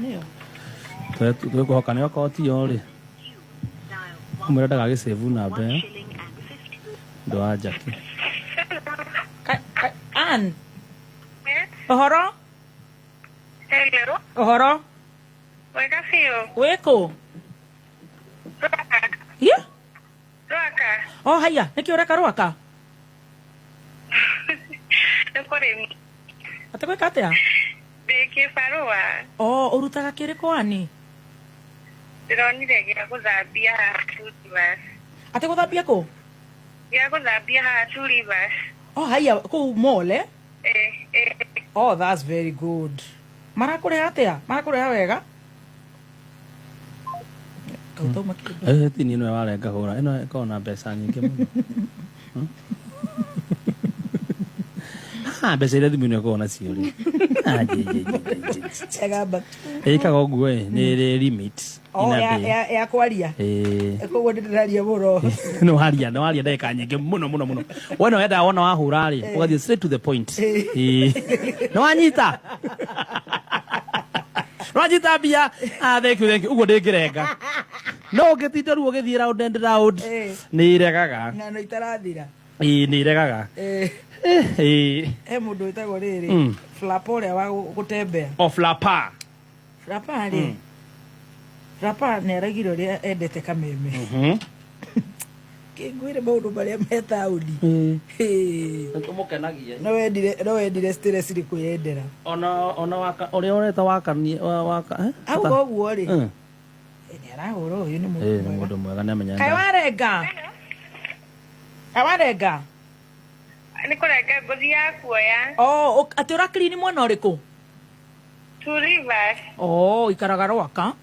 Nĩyo. Twĩkũhoka nĩ okorwo tiyo rĩ, ũmwĩre ndagagĩcĩvu namba ĩyo ũndũ wa Jackie. Ann, ũhoro? Hello. Ũhoro? Wega biũ. Wĩkũ? Rwaka. Yeah? Rwaka. Oh, haiya, nĩkĩ ũreka Rwaka? Nĩ kũrĩmi. Atĩ gwĩka atĩa? Ndĩ kĩbarũa. Oh, ũrutaga kĩrĩkũ ani? Ndĩronire gĩa gũthambia haha Two Rivers. Atĩ gũthambia kũ? Gĩa gũthambia haha Two Rivers. Oh, haiya, kũu mall, eh? Eh, eh. Oh, that's very good. Marakũrĩha atĩa? Marakũrĩha wega? Kau tauma kĩndũ. Eh, ti niĩ nĩwe warenga hũra ĩno ĩkoragwo na mbeca nyingĩ mũno. Ha, mbeca iria thimũ ĩno ĩkoragwo nacio rĩ. Ah, je, je, je, je, je. Ĩgamba. Ĩkaga ũguo ĩ, nĩ ĩrĩ limit. Oh, ina ya, mbĩ. ya, ya kwaria. Ĩĩ. Koguo nĩ ndĩraria mũno. nĩ waria nĩ waria ndagĩka nyingĩ mũno mũno mũno we no wendaga wona wahũra rĩ ũgathiĩ straight to the point Ĩĩ. nĩ wanyita nĩ wanyita mbia ah, thank you thank you ũguo ndĩngĩrenga no ũngĩtinda rĩu ũgĩthiĩ round and round Ĩĩ. nĩ iregaga Ng'ano itarathira. Ĩĩ, nĩ iregaga Eh, Ĩĩ. he mũndũ wĩtagwo rĩrĩ flapa ũrĩa wa gũtembea. O flapa. Flapa rĩ. Flapa nĩ araugire ũrĩa endete kameme. Kĩngwĩre maũndũ marĩa me taũni. Hĩ. Ũmũkenagie. No wendire no wendire stress nĩ kwĩyendera. Ona ona waka ũrĩa ũreta wakanie wa- waka eh? Auga ũguo rĩ. Nĩ arahũra ũyũ nĩ mũndũ Ĩĩ, nĩ mwega. mũndũ mwega nĩ amenya. Kaĩ warenga? Kaĩ warenga? Nĩ kũrenga ngũthiaga kuoya. Oh, atĩ ũra clean mwena ũrĩkũ? Two Rivers. Oh, ikaraga Rwaka.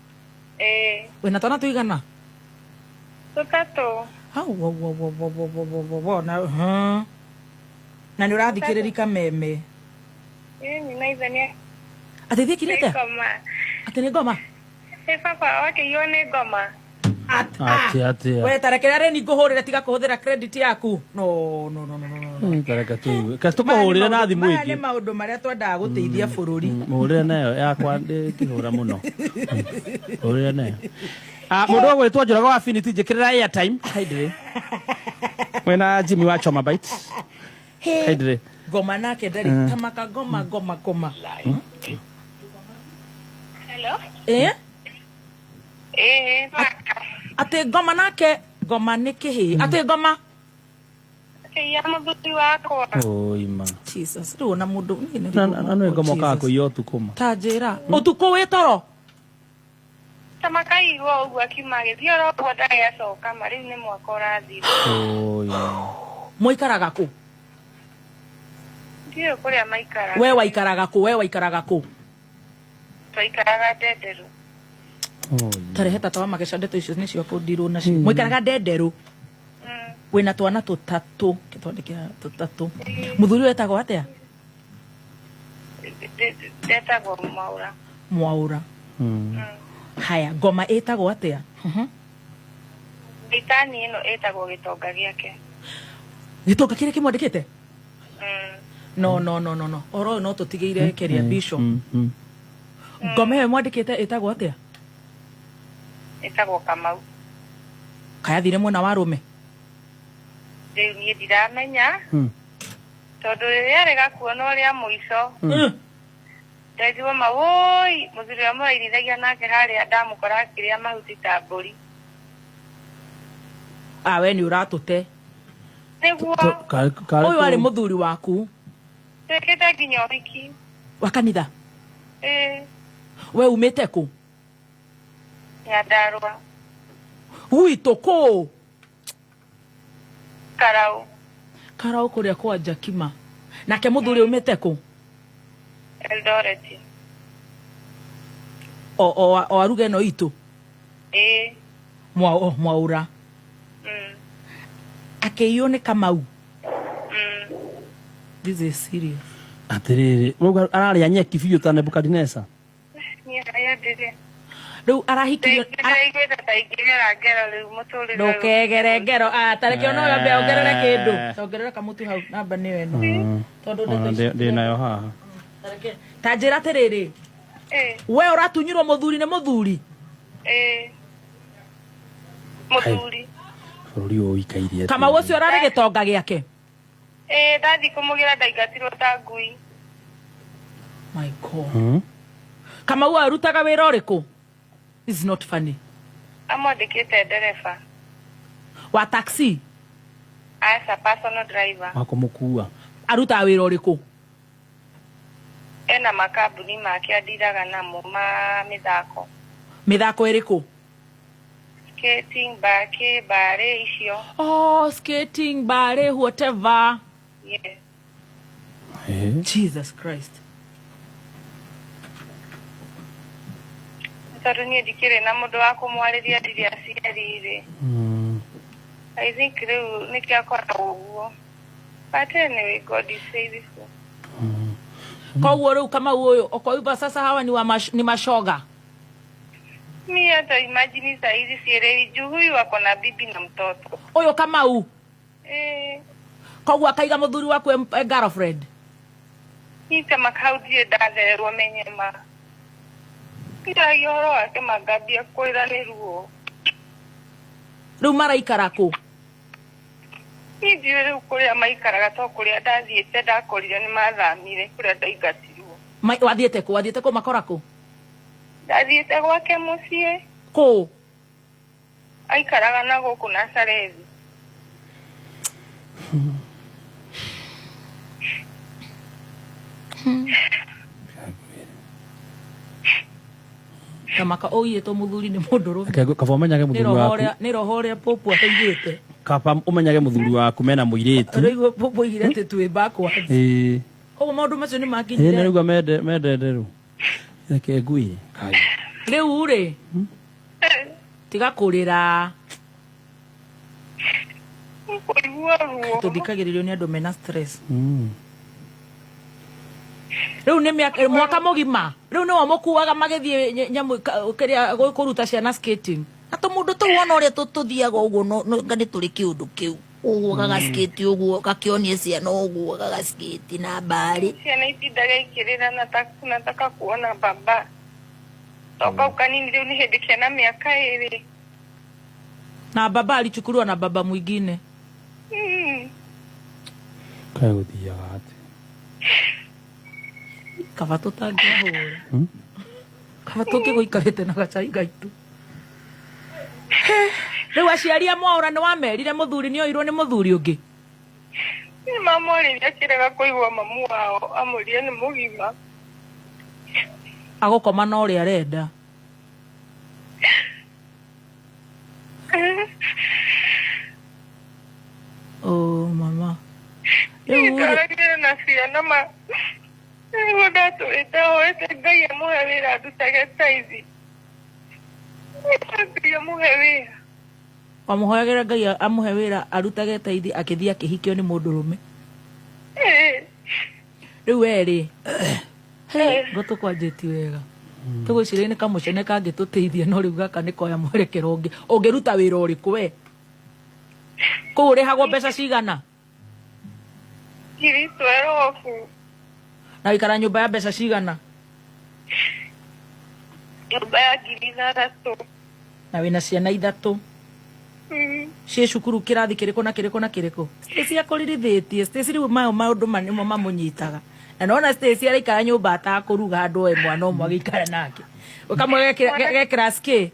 Ĩĩ. Wĩna twana tũigana? Tũtatũ. Hau, wo, wo, wo, wo, wo, wo, wo, wo, wo, na, huh. Na nĩ ũrathikĩrĩria kameme. Ĩĩ, na ithe nĩ Atĩ thiĩ nĩ atĩa? ngoma. Atĩ nĩ ngoma? Ĩ baba wakĩiywo nĩ ngoma. Atĩ atĩa? We tarekera rĩ ngũhũrĩre tiga kũhũthĩra credit yaku. No, no, no, no, no, no. Tareke tũigue. Ka tũkũhũrĩre na thimũ Maya nĩ ĩngĩ. maũndũ marĩa twendaga gũteithia bũrũri. Mũhũrĩre nayo yakwa ndĩngĩhũra mũno. Hũrĩre nayo. Ah, mũndũ ũgwĩtwo Njoroge wa Finity njĩkĩrĩra airtime. Haindĩrĩ. Mwena Jimmy wa Choma Bites. Haindĩrĩ. Ngoma nake ndarĩ tamaka ngoma ngoma ngoma. Hello. Eh? Ĩĩ, Rwaka. Atĩ ngoma nake ngoma nĩ kĩhĩ. Atĩ ngoma. Akĩiya mũthuri wakwa. Oi ma. Jesus, rĩu ona mũndũ niĩ nĩ Na na nĩ ngoma Oh, ũkaga Jesus. kũiya ũtukũ ma. Ta njĩra. Ũtukũ wĩ toro. Ta makaigua ũguo akiuma agĩthiĩ oro ũguo ndarĩ acoka ma rĩu nĩ mwaka ũrathira. Oi ma. Mũikaraga kũ? Ndiũĩ kũrĩa maikaraga. We waikaraga kũ? We waikaraga kũ? Twaikaraga Ndenderũ. Oi. Tarehe tata wa mageca ndeto icio nĩcio kũndirwo nacio. Mũikaraga Ndenderũ. Wĩna twana tũtatũ. Kĩtwandĩkĩra tũtatũ. Mũthuri ũyũ etagwo atĩa? Ndetagwo Mwaũra. Mwaũra. Haya, ngoma ĩtagwo atĩa? Itani ĩno ĩtagwo gĩtonga gĩake. Gĩtonga kĩrĩa kĩmwandĩkĩte? No, no, no, no, no. Ũhoro ũyũ no tũtigĩire Keria Bishop. Ngoma ĩyo ĩmwandĩkĩte ĩtagwo atĩa? Ĩtagwo Kamau. Kayathire mwena wa arũme? Rĩu niĩ ndiramenya. Tondũ rĩrĩa rĩ gakuona ũrĩa mũico nderirwo ma wũi mũthuri ũrĩa mũrairithagio nake harĩa ndamũkora akĩrĩa mahuti ta mbũri. Ah, we nĩ ũratũte. Nĩguo. Ũyũ arĩ mũthuri waku. Twĩkĩte nginya ũhiki. Wa kanitha? Ĩĩ. We umĩte kũ? Nyandarũa. Gwitũ kũ? Karau. Karau kũrĩa kwa Jakima. Nake mũthuri umĩte kũ? Eldoret. O, o, o aruga ĩno itũ? Ĩĩ. Mwa, o, mwaũra. Akĩiywo nĩ Kamau. This is serious. Atĩrĩrĩ, ũguo ararĩa nyeki biũ ta Nebukadineza. Niĩ harĩa ndĩrĩ. Rĩu arahikirio Ndĩraiguĩte ta ingĩgera ngero rĩu mũtũrĩre ũyũ. Ndũkegere ngero. Ah, tareke ona ũyũ ambe ongerere kĩndũ. Ongerera kamũtu hau namba nĩyo ĩno. Tondũ ndeto Ona ici ndĩ nayo haha. Tareke. Ta njĩra atĩrĩrĩ. We ũratunyirwo mũthuri nĩ mũthuri? Ĩĩ, mũthuri. Bũrũri ũyũ ũikaire atĩa? Kamau ũcio ũrarĩ gĩtonga gĩake? Ĩĩ, ndathiĩ kũmũgĩra ndaingatirwo ta ngui. My God. Kamau arutaga wĩra ũrĩkũ? This is not funny. Amwandĩkĩte ndereba. Wa taxi? Aca, personal driver. Wa kũmũkua. Arutaga wĩra ũrĩkũ? Ena makambuni make andiraga namo ma mĩthako. Mĩthako ĩrĩkũ? Skating, bake, bare icio. Oh, skating, bare, whatever. Yes. Jesus Christ. Tondũ niĩ ndikĩrĩ na mũndũ wa kũmwarĩria, ndirĩ aciari rĩ. I think rĩu nĩkĩo akoragwo ũguo. But anyway, God is faithful. Koguo rĩu Kamau ũyũ okoiva sasa hawa ni, wa mash, ni mashoga. Mi hata imagine saa hizi sielewi juu huyu ako na bibi na mtoto. Ũyũ Kamau? Eh. Koguo akaiga mũthuri waku e girlfriend? Niĩ kama ndirĩ ndathererwo menye ma. Ndiragia ũhoro wake mangambia kwĩra nĩ ruo. Rĩu maraikara kũ? Niĩ ndiũĩ rĩu kũrĩa maikaraga, to kũrĩa ndathiĩte ndakorire nĩ mathamire kũrĩa ndaingatirwo. Wathiĩte kũ? Wathiĩte kũ makora kũ? Ndathiĩte gwake mũciĩ. Kũ? Aikaraga na gũkũ Nacarethi. Kamaka ũiyĩtwo mũthuri nĩ mũndũrũme. Reke kaba ũmenyage Nĩ mũthuri roho waku. ũrĩa, nĩ roho ũrĩa popu aigĩte. Kaba ũmenyage mũthuri waku mena mũirĩtu. Ũraigua popu oigire atĩ twĩ backwards. Ĩĩ. Koguo maũndũ macio nĩ Ĩĩ, makinyire. nĩraigua mendete rĩu. Reke ngwĩre. Kai. Rĩu rĩ, tiga kũrĩra. Kũigua ruo. Tũthikagĩrĩrio nĩ andũ mena stress. Rĩu nĩ mwaka mũgima. Rĩu nĩwe mũkuaga magĩthiĩ nyamũ kĩrĩa kũruta ciana skating. Na tũmũndũ tũu ona ũrĩa tũthiaga ũguo no nga nĩ tũrĩ kĩũndũ kĩu ũguo gagaskate ũguo gakĩonie ciana ũguo gagaskate na mbarĩ. Ciana itindaga ikĩrĩra nataka kuona baba. To kau kanini rĩu nĩ hĩndĩ kena mĩaka 2. Na baba alichukuliwa na baba mwingine. Kaĩ gũthiaga atĩa? Kaba tũtangĩahũra. Kaba tũngĩgũikarĩte na gacai gaitũ. Rĩu aciari a Mwaũra nĩ wamerire mũthuri nĩ oirwo nĩ mũthuri ũngĩ? Nĩ mamwarĩria akĩrega kũigua mamu wao amũrie nĩ mũgima. Agũkoma na ũrĩa arenda. Oh mama. Rĩu rĩ, Ndaragire na ciana ma nĩguo ndatũrĩte hoete Ngai amũhe wĩra andutage taithi. Ngai amũhe wĩra. Wamũhoyagĩra Ngai amũhe wĩra arutage taithi akĩthiĩ akĩhikio nĩ mũndũrũme. Rĩu we rĩ, ngo tũkwanjĩtie wega. Tũgwĩciria nĩ kamũcene kangĩtũteithia no rĩu gaka nĩ koya mwerekero ũngĩ. Ũngĩruta wĩra ũrĩkũ we? Kũu ũrĩhagwo mbeca cigana? 12,000. Na wĩikara nyũmba ya mbeca cigana? Nyũmba ya 6,000. Na wĩna ciana 3. Ciĩ cukuru kĩrathi kĩrĩkũ na kĩrĩkũ na kĩrĩkũ? Stacy akũririthĩtie. Stacy rĩu mayo maũndũ nĩmo mamũnyitaga. Na nona Stacy araikara nyũmba atakũruga handũ oe mwana ũmwe agĩikara nake. Ũkamwe ge class K?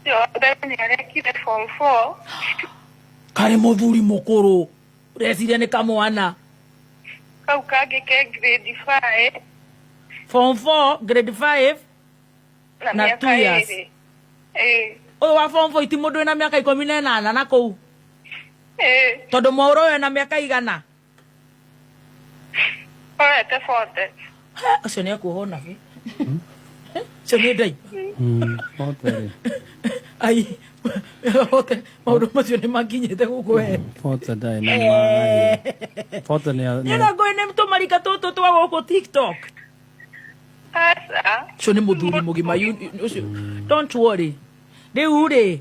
Yothe nĩ arekire form 4. Karĩ mũthuri mũkũrũ. Ũreciria nĩ kamwana. Kau kangĩ ke grade 5. Form 4, grade 5. Na Na mĩaka 2 years. ĩrĩ. Ĩĩ. Ũyũ wa form 4 iti mũndũ wĩna mĩaka 18 na kũu. Ĩĩ. Tondũ Mwaũra ũyũ ena mĩaka igana? Oete 40. Ũcio nĩ ekuohwo nabi. Ũcio nĩ ndai. Forty rĩ. Ai, ote, maũndũ macio nĩ makinyĩte gũkũ we. 40 ndarĩ na maĩ. 40 nĩ Nĩ na ngũĩ nĩ tũmarika tũtũ twa gũkũ TikTok. Aca. Ũcio nĩ mũthuri mũgima, ũcio. Don't worry. Rĩu rĩ.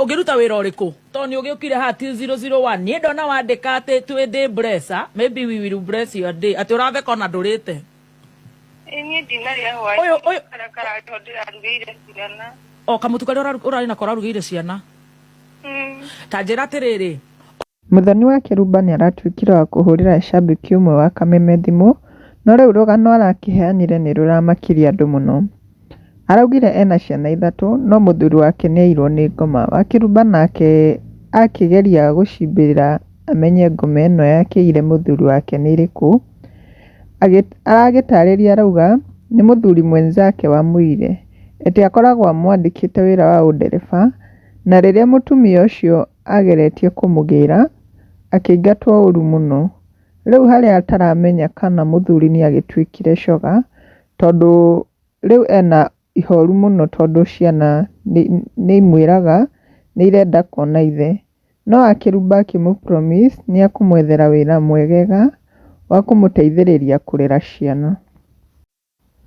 Ũngĩruta wĩra ũrĩkũ? Tondũ nĩ ũgĩũkire haha till 001. Niĩ ndona wandĩka atĩ twĩ day blesser, maybe we will bless your day. Atĩ ũratheka ona ndũrĩte. Ĩ niĩ ndinarĩa hwaĩ. Ũyũ Karĩa kararĩ ho ndĩrarugĩire ciana. O kamũtu karĩa ũrarĩ nako ũrarugĩire ciana. Ta njĩra atĩrĩrĩ. Mũthoni wa Kĩrumba nĩaratuĩkire wa kũhũrĩra cambĩki ũmwe wa Kameme thimũ, no rĩu rũgano arakĩheanire nĩrũramakirie andũ mũno. Araugire ena ciana ithatũ no mũthuri wake nĩairwo nĩ ngoma. Wakĩrumba nake akĩgeria gũcimbĩrĩra amenye ngoma ĩno yakĩire mũthuri wake nĩ ĩrĩkũ, aragĩtarĩria arauga nĩ mũthuri mwenzake wamũire, atĩ akoragwo amwandĩkĩte wĩra wa ũndereba na rĩrĩa mũtumia ũcio ageretie kũmũgĩra akĩingatwo ũru mũno. Rĩu harĩa ataramenya kana mũthuri nĩagĩtuĩkire coga tondũ rĩu ena ihoru mũno tondũ ciana nĩimwĩraga nĩirenda kuona ithe. No akĩrumba akĩmũ promise nĩekũmwethera wĩra mwegega wa kũmũteithĩrĩria kũrera ciana.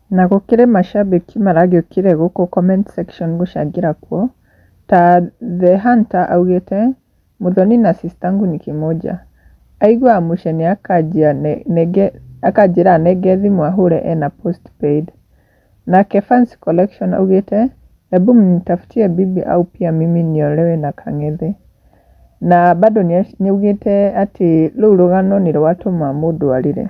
Na gũkĩrĩ macambĩki maragĩũkire gũkũ comment section gũcangĩra kuo, ta The Hunter augĩte Muthoni na sistangu ni kimoja. Aiguaga mũcene akanjĩra nenge thimũ ahũre ena postpaid. Nake Fancy Collection augĩte hebu mnitafutie bibi au pia mimi niolewe na Kang'ethe. Na bado nĩaugĩte atĩ rũu rũgano nĩ rwatũma mũndũ arĩre.